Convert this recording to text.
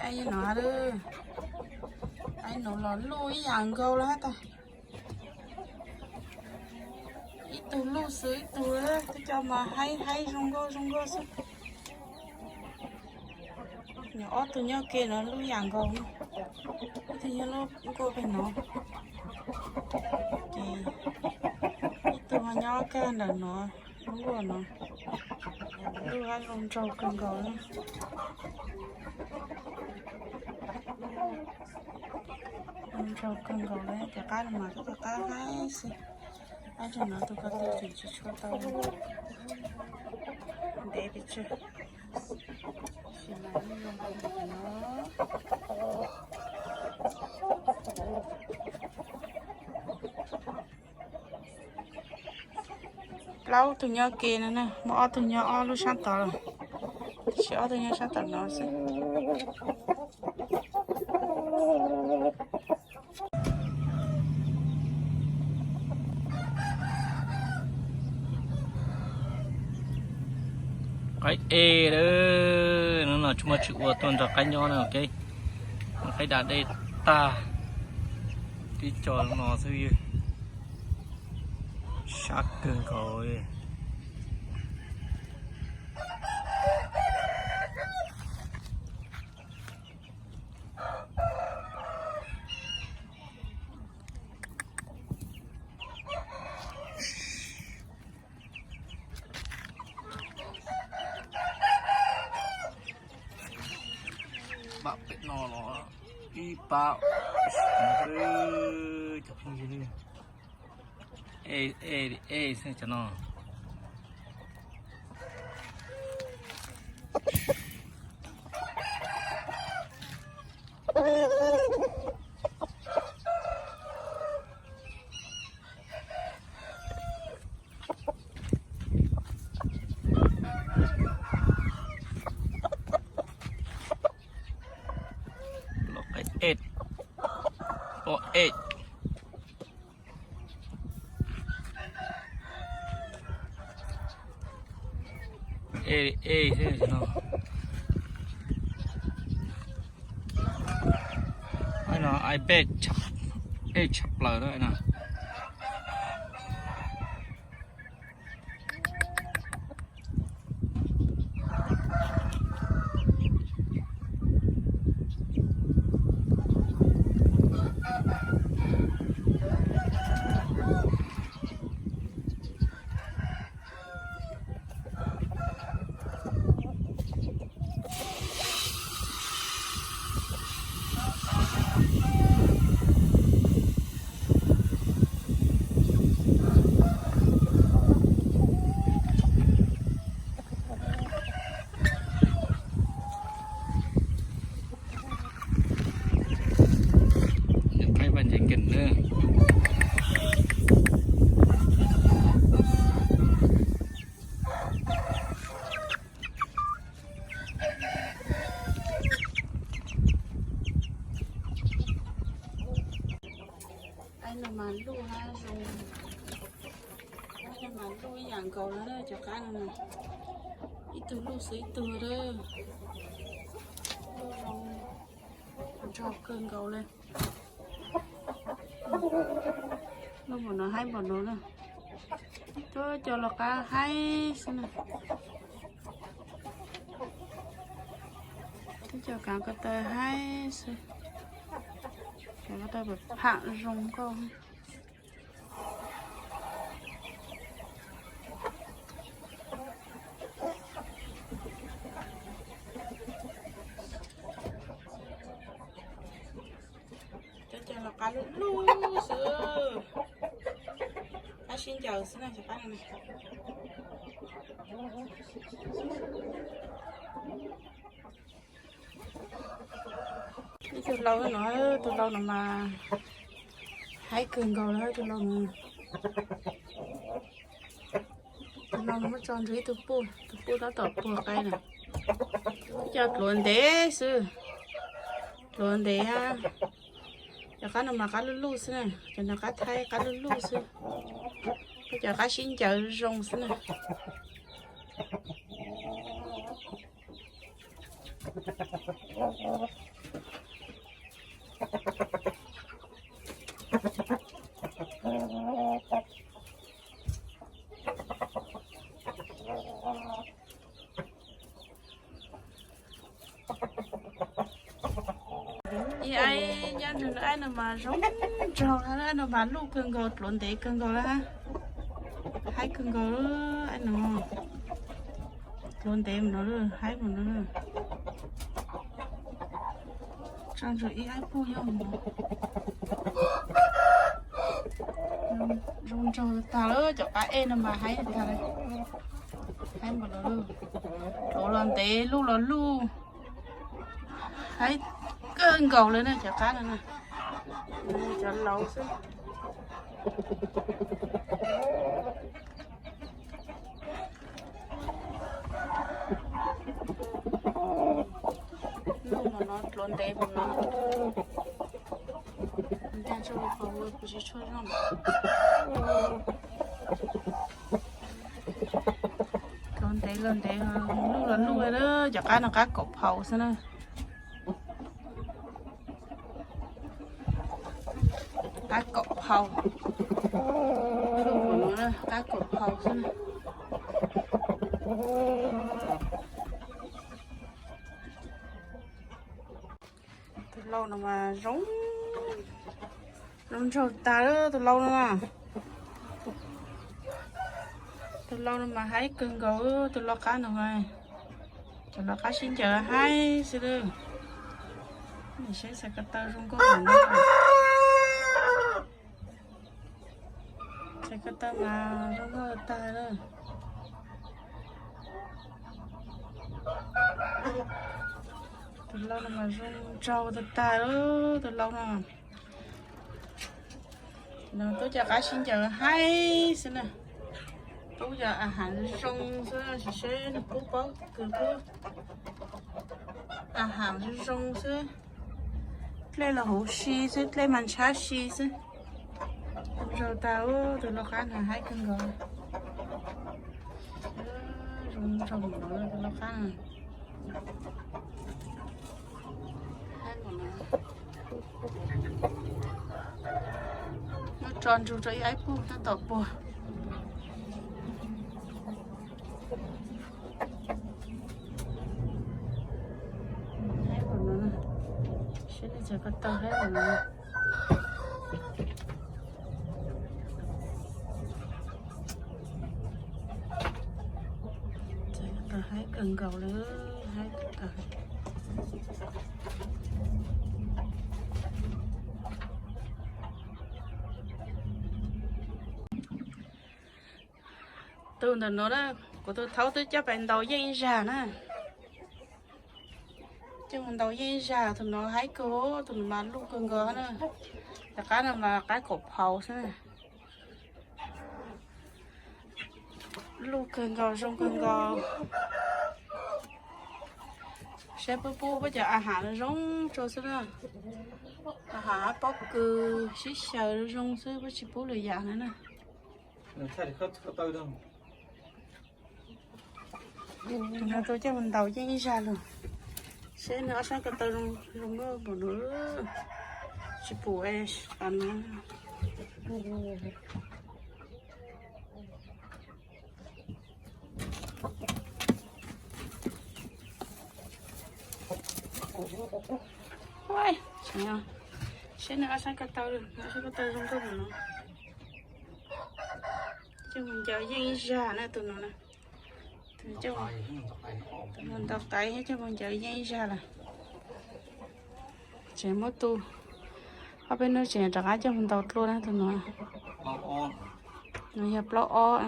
Ai no, ai no los luj ib yam nkaus lawm tas. Ib tug luj xwb ib tug, twb cov mas haib haib zoo nkauj zoo nkauj xwb. Nyob ob tug nyob ke no luj ib yam nkaus no. Ib tug nyob lub nkuaj pem no, ces ib tug nyob kiag ntawm no, lub nkuaj no. Luj hab zoo nraug kawg nkaus li. Zoo nraug kawg nkaus li, cov qab no mas cov qab haib xwb. Ab, tseem no tus ko tw tseem tsis tshua tau ntev pes tsawg. Tab sis mas zoo no. Plaub tug nyob ke no na, muaj ob tug nyob ob lub sab tod lawm, tab sis ob tug nyob sab tom no xwb. Qaib ej lawm, hnub no tsis muaj tsis ua tuaj nrog qaib nyob na, ok. Qaib da dej tag, tib co no xwb, sab kawg nkaus li. Pab pem no los ib pab, cov phooj ywg, ej ej xwb cov no. Los qaib ej, pom ej. Ej ej xwb no. Ai no, ai peb, ej tshaj plaws na. Qaib vaj nce kênh na. Qaib no mas luj hab zoo, qaib no mas luj ib yam nkaus no na cov qab no na. Ib tug luj xwb ib tug lawm. Luj zoo nraug kawg nkaus li. Luj npaum no haib npaum no na. Twb cov los qab haib xwb na. Twb cov kaav ko taw haib xwb. Kaav ko taw pam pham zoo nkauj. Cov cov los qab luj luj xwb, qab sib ncaws xwb na cov qab no. Ib tug lau no, tus lau no mas haib kawg nkaus li tus lau no. Tus no muab tso nrug ib tug puj, tus puj tab tom puag qaib na. Cov pluav ntev xwb, pluav ntev. Cov qab no mas qab luj luj xwb na, cov no qab thaib qab luj luj xwb. Cov qab sib ncaws zoo xwb na. Aib nyob nrog aib no mas zoo nraug, aib no mas luj kawg nkaus, dluav ntev kawg nkaus lawm. Haib kawg nkaus, aib no dluav ntev mus no, haib mus no. Tso ntsoov ib haib puj nyob mus. Zoo nraug tag lawm, cov qab ej no mas haib tag lawm. Haib mus no, dluav los ntev, luj los luj. Haib kawg nkaus lawm na cov qab no na. Cov laus xwb. Luj mus no, dluav ntev mus no. Ntag tso, kuv tsis tshua zoo. Dluav ntev los ntev, luj los luj, cov qab no qab kaum phau xwb na. Qab kaum phau. Qab kaum phau xwb na. Tus lau no mas zoo, zoo nraug tag lawm tus lau no. Tus lau no mas haib kawg nkaus, tus lau qab no. Cov lau qab sib ncaws haib xwb lawm. Saib xav ko taw zoo nkauj no. Txhais ko taw mas zoo nkauj tag lawm. Tus lau no mas zoo nraug tag tag lawm tus lau no. Nws tub cov qab sib ncaws haib xwb na. Pub cov a has zoo zoo xwb, sim seb nws pub pob kws pub a has zoo zoo xwb. Dlej los huv si xwb, dlej mas ntshab si xwb. Zoo tag, tus lau qab no haib kawg nkaus. Zoo nraug tus lau qab no. Muab tso ntsug rau ib aib puj tab tom puag. Saib nej txhais ko taw haib ua luaj. Txhais ko taw haib kawg nkaus li, haib kawg. Tus ntawm no na, kuv tus thaub twb coj pais ntaus yeej zag na. Coj mus ntaus yeej zag, tus no haib kawg, tus no mas luj kawg nkaus na. Cov qab no mas qab kaum phau xwb. Luj kawg nkaus, zoo kawg nkaus. Saib pub pub cov a has zoo zoo rau xwb na. A has pob kws sib xyaw zoo xwb, pub tsis pub lwm yam na. Tus no tuaj coj mus ntaus yeej ib zag lawm. Seb nws ob sab ko taw zoo nkauj npaum no, tsis pum es qhov no. Seb nws ob sab ko taw, ob sab ko taw zoo nkauj npaum no. Coj mus ncaws yeej ib zag na tus no na. Tus no ntaus qaib thiab coj mus ncaws yeej ib zag lawm. Tseem muab tu, ob peb hnub tseem rov qab coj mus ntaus dlua na tus no. Nws yog plaub ob.